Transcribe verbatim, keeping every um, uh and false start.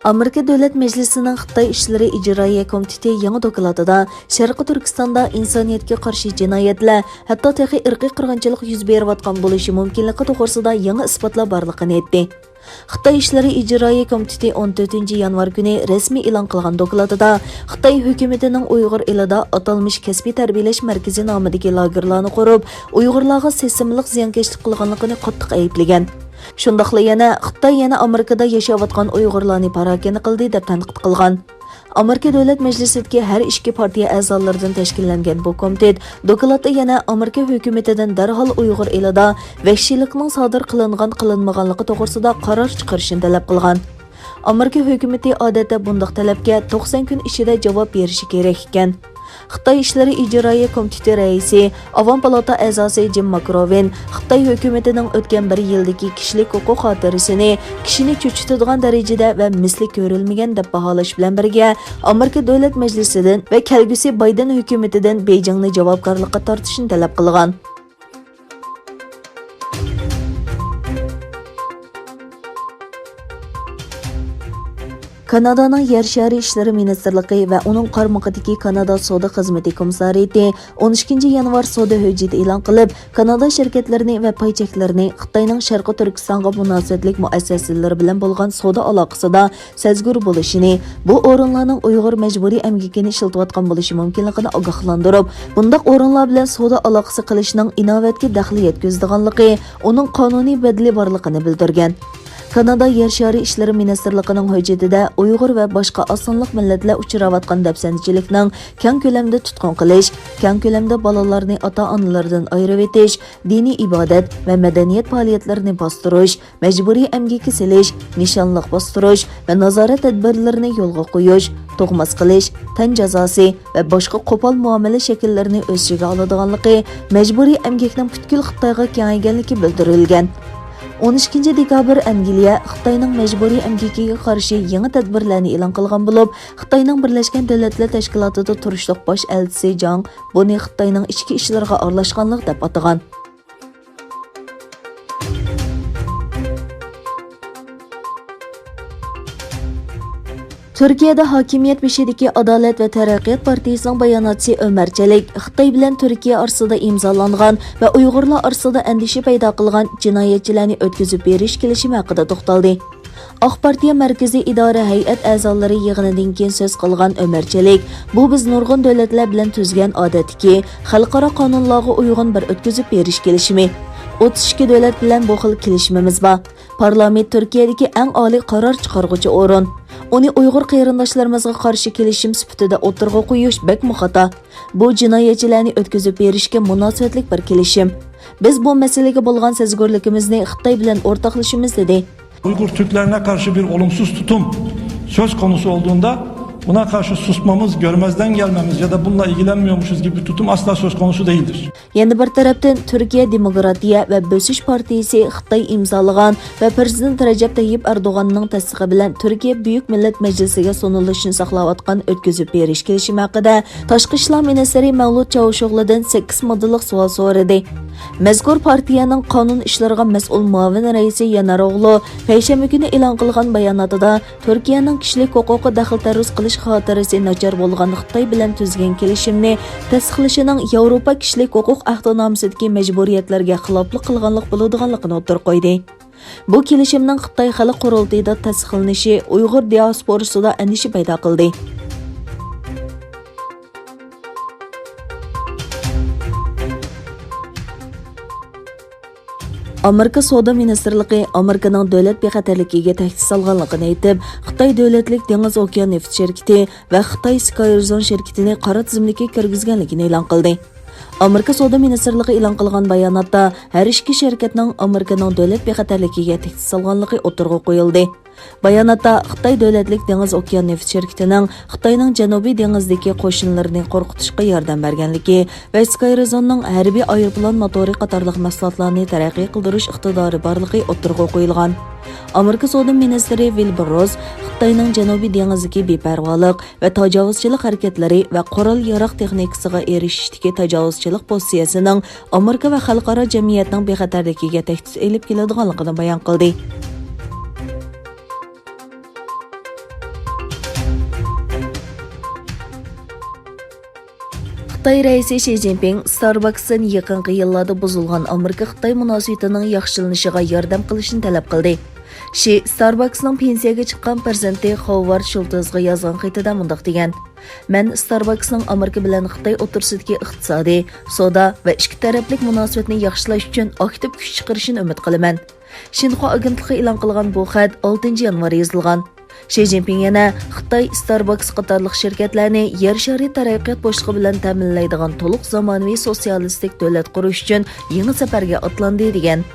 ئامېرىكا دۆلەت مەجلىسىنىڭ خىتاي ئىشلىرى ئىجرائىيە كومىتېتى يېڭى دوكلاتىدا شەرقىي تۈركىستاندا ئىنسانىيەتكە قارشى جىنايەتلەر، ھەتتا تېخى ئىرقىي قىرغىنچىلىق يۈز بېرىۋاتقان بولۇشى مۇمكىنلىقى توغرىسىدا يېڭى ئىسپاتلار بارلىقىنى ئېيتتى. خىتاي ئىشلىرى ئىجرائىيە كومىتېتى ئون تۆتىنچى يانۋار كۈنى رەسمىي ئېلان قىلغان دوكلاتىدا خىتاي ھۆكۈمىتىنىڭ ئۇيغۇر ئېلىدا ئاتالمىش كەسپىي تەربىيەلەش مەركىزى نامىدىكى لاگېرلارنى قۇرۇپ، ئۇيغۇرلارغا سىستېمىلىق زىيانكەشلىك قىلغانلىقىنى قاتتىق ئەيىبلىگەن. شۇنداقلا يەنە خىتاي يەنە ئامېرىكىدا ياشاۋاتقان ئۇيغۇرلارنى پاراكەندە قىلدى دەپ تەنقىد قىلغان. ئامېرىكا دۆلەت مەجلىسىدىكى ھەر ئىككى پارتىيە ئەزالىرىدىن تەشكىللەنگەن بۇ كومىتېت دوكلاتتا يەنە ئامېرىكا ھۆكۈمىتىدىن دەرھال ئۇيغۇر ئېلىدا ۋەھشىيلىكنىڭ سادىر قىلىنغان-قىلىنمىغانلىقى توغرىسىدا قارار چىقىرىشنى تەلەپ قىلغان. ئامېرىكا ھۆكۈمىتى ئادەتتە بۇنداق تەلەپكە توقسەن كۈن ئىچىدە جاۋاب بېرىشى كېرەك ئىكەن. خىتاي ئىشلىرى ئىجرائىيە كومىتېتى رەئىسى، ئاۋام پالاتا ئەزاسى جىم ماكروۋىن خىتاي ھۆكۈمىتىنىڭ ئۆتكەن بىر يىلدىكى كىشىلىك ھوقۇق خاتىرىسىنى كىشىنى چۆچۈتىدىغان دەرىجىدە ۋە مىسلى كۆرۈلمىگەن دەپ باھالاش بىلەن بىرگە، ئامېرىكا دۆلەت مەجلىسىدىن ۋە كەلگۈسى بايدېن ھۆكۈمىتىدىن بېيجىڭنى جاۋابكارلىققا تارتىشنى تەلەپ قىلغان. كانادانىڭ يەر شارى ئىشلىرى مىنىستىرلىقى ۋە ئۇنىڭ قارمىقىدىكى كانادا سودا خىزمىتى كومىسسارىيىتى ئون ئىككىنچى يانۋار سودا ھۆججىتى ئېلان قىلىپ، كانادا شىركەتلىرىنى ۋە پاي چەكلىرىنى خىتاينىڭ شەرقىي تۈركىستانغا مۇناسىۋەتلىك مۇئەسسەسىلىرى بىلەن بولغان سودا ئالاقىسىدا سەزگۈر بولۇشىنى، بۇ ئورۇنلارنىڭ ئۇيغۇر مەجبۇرىي ئەمگىكىنى ئىشلىتىۋاتقان بولۇشى مۇمكىنلىقىنى ئاگاھلاندۇرۇپ، بۇنداق ئورۇنلار بىلەن سودا ئالاقىسى قىلىشنىڭ ئىناۋەتكە دەخلى يەتكۈزىدىغانلىقى، ئۇنىڭ قانۇنىي بەدىلى بارلىقىنى بىلدۈرگەن. كانادا يەر شارى ئىشلىرى مىنىستىرلىقىنىڭ ھۆججىتىدە ئۇيغۇر ۋە باشقا ئاز سانلىق مىللەتلەر ئۇچراۋاتقان دەپسەندىچىلىكنىڭ كەڭ كۆلەمدە تۇتقۇن قىلىش، كەڭ كۆلەمدە بالىلارنى ئاتا-ئانىلىرىدىن ئايرىۋېتىش، دىنىي ئىبادەت ۋە مەدەنىيەت پائالىيەتلىرىنى باستۇرۇش، مەجبۇرىي ئەمگىككە سېلىش، نىشانلىق باستۇرۇش ۋە نازارەت تەدبىرلىرىنى يولغا قويۇش، تۇغماس قىلىش، تەن جازاسى ۋە باشقا قوپال مۇئامىلە شەكىللىرىنى ئۆز ئىچىگە ئالىدىغانلىقى، مەجبۇرىي ئەمگەكنىڭ پۈتكۈل خىتايغا كېڭەيگەنلىكى بىلدۈرۈلگەن. ئون ئىككىنچى دېكابىر ئەنگلىيە خىتاينىڭ مەجبۇرىي ئەمگىكىگە قارشى يېڭى تەدبىرلەرنى ئېلان قىلغان بولۇپ، خىتاينىڭ بىرلەشكەن دۆلەتلەر تەشكىلاتىدا تۇرۇشلۇق باش ئەلچىسى جاڭ بۇنى خىتاينىڭ ئىچكى ئىشلىرىغا ئارىلاشقانلىق دەپ ئاتىغان. تۈركىيەدە ھاكىمىيەت بېشىدىكى ئادالەت ۋە تەرەققىيات پارتىيىسىنىڭ باياناتچىسى ئۆمەر چېلىك خىتاي بىلەن تۈركىيە ئارىسىدا ئىمزالانغان ۋە ئۇيغۇرلار ئارىسىدا ئەندىشە پەيدا قىلغان جىنايەتچىلەرنى ئۆتكۈزۈپ بېرىش كېلىشىمى ھەققىدە توختالدى. ئاق پارتىيە مەركىزىي ئىدارە ھەيئەت ئەزالىرى يىغىنىدىن كېيىن سۆز قىلغان ئۆمەر چېلىك، بۇ بىز نۇرغۇن دۆلەتلەر بىلەن تۈزگەن ئادەتتىكى خەلقئارا قانۇنلارغا ئۇيغۇن بىر ئۆتكۈزۈپ بېرىش كېلىشىمى. ئوتتۇز ئىككى دۆلەت بىلەن بۇ خىل كېلىشىمىمىز بار. پارلامېنت تۈركىيەدىكى ئەڭ ئالىي قارار چىقارغۇچى ئورۇن. ئۇنى ئۇيغۇر قېرىنداشلىرىمىزغا قارشى كېلىشىم سۈپىتىدە ئوتتۇرىغا قويۇش بەكمۇ خاتا. بۇ جىنايەتچىلەرنى ئۆتكۈزۈپ بېرىشكە مۇناسىۋەتلىك بىر كېلىشىم. بىز بۇ مەسىلىگە بولغان سەزگۈرلۈكىمىزنى خىتاي بىلەن ئورتاقلىشىمىز، دېدى. Uygur Türklerine karşı bir olumsuz tutum söz konusu olduğunda buna karşı susmamız, görmezden gelmemiz ya da bununla ilgilenmiyormuşuz gibi bir tutum asla söz konusu değildir. يەنە بىر تەرەپتىن، تۈركىيە دېموكراتىيە ۋە بۆسۈش پارتىيىسى خىتاي ئىمزالىغان ۋە پىرېزىدېنت رەجەپ تەييىپ ئەردوغاننىڭ تەستىقى بىلەن تۈركىيە بۈيۈك مىللەت مەجلىسىگە سۇنۇلۇشىنى ساقلاۋاتقان ئۆتكۈزۈپ بېرىش كېلىشىمى ھەققىدە تاشقى ئىشلار مىنىستىرى مەۋلۇت چاۋۇشئوغلۇدىن سەككىز ماددىلىق سوئال سورىدى. مەزكۇر پارتىيەنىڭ قانۇن ئىشلىرىغا مەسئۇل مۇئاۋىن رەئىسى يانار ئوغلۇ پەيشەنبە كۈنى ئېلان قىلغان باياناتىدا، تۈركىيەنىڭ كىشىلىك ھوقۇققا دەخلى-تەرۇز قىلىش خاتىرىسى ناچار بولغان خىتاي بىلەن تۈزگەن كېلىشىمنى تەستىقلىشىنىڭ ياۋروپا كىشىلىك ھوقۇق ئەھدىنامىسىدىكى مەجبۇرىيەتلەرگە خىلاپلىق قىلغانلىق بولىدىغانلىقىنى ئوتتۇرىغا قويدى. بۇ كېلىشىمنىڭ خىتاي خەلق قۇرۇلتىيىدا تەستىقلىنىشى ئۇيغۇر دىئاسپورىسىدا ئەندىشە پەيدا قىلدى. ئامېرىكا سودا مىنىستىرلىقى ئامېرىكىنىڭ دۆلەت بىخەتەرلىكىگە تەھدىت سالغانلىقىنى ئېيتىپ، خىتاي دۆلەتلىك دېڭىز ئوكيان نېفىت شىركىتى ۋە خىتاي سكايرزون شىركىتىنى قارا تىزىملىككە كىرگۈزگەنلىكىنى ئېلان قىلدى. ئامېرىكا سودا مىنىستىرلىقى ئېلان قىلغان باياناتتا، ھەر ئىككى شىركەتنىڭ ئامېرىكىنىڭ دۆلەت بىخەتەرلىكىگە تەھدىت سالغانلىقى ئوتتۇرىغا قويۇلدى. باياناتتا خىتاي دۆلەتلىك دېڭىز ئوكيان نېفىت شىركىتىنىڭ خىتاينىڭ جەنۇبىي دېڭىزدىكى قوشۇنلىرىنى قورقۇتۇشقا ياردەم بەرگەنلىكى ۋە سكايرزوننىڭ ھەربىي ئايروپىلان موتورى قاتارلىق مەھسۇلاتلارنى تەرەققىي قىلدۇرۇش ئىقتىدارى بارلىقى ئوتتۇرىغا قويۇلغان. ئامېرىكا سودا مىنىستىرى ۋىلبۇر روس خىتاينىڭ جەنۇبىي دېڭىزدىكى بىپەرۋالىق ۋە تاجاۋۇزچىلىق ھەرىكەتلىرى ۋە قورال-ياراغ تېخنىكىسىغا ئېرىشىشتىكى تاجاۋۇزچىلىق پوزىتسىيەسىنىڭ ئامېرىكا ۋە خەلقئارا جەمئىيەتنىڭ بىخەتەرلىكىگە تەھدىت ئېلىپ كېلىدىغانلىقىنى بايان قىلدى. خىتاي رەئىسى شى جىنپىڭ ستارباكستىن يېقىنقى يىللاردا بۇزۇلغان ئامېرىكا-خىتاي مۇناسىۋىتىنىڭ ياخشىلىنىشىغا ياردەم قىلىشنى تەلەپ قىلدى. شى ستارباكسنىڭ پېنسىيەگە چىققان پىرېزىدېنتى خوۋارد شۇلتېزغا يازغان خېتىدە مۇنداق دېگەن: مەن ستارباكسنىڭ ئامېرىكا بىلەن خىتاي ئوتتۇرىسىدىكى ئىقتىسادىي، سودا ۋە ئىككى تەرەپلىك مۇناسىۋەتنى ياخشىلاش ئۈچۈن ئاكتىپ كۈچ چىقىرىشىنى ئۈمىد قىلىمەن. شىنخۇا ئاگېنتلىقى ئېلان قىلغان بۇ خەت ئالتىنچى يانۋار يېزىلغان. شى جىنپىڭ يەنە خىتاي ستارباكس قاتارلىق شىركەتلەرنى يەر شارى تەرەققىيات بوشلۇقى بىلەن تەمىنلەيدىغان تولۇق زامانىۋى سوتسىيالىستىك دۆلەت قۇرۇش ئۈچۈن يېڭى سەپەرگە ئاتلاندى، دېگەن.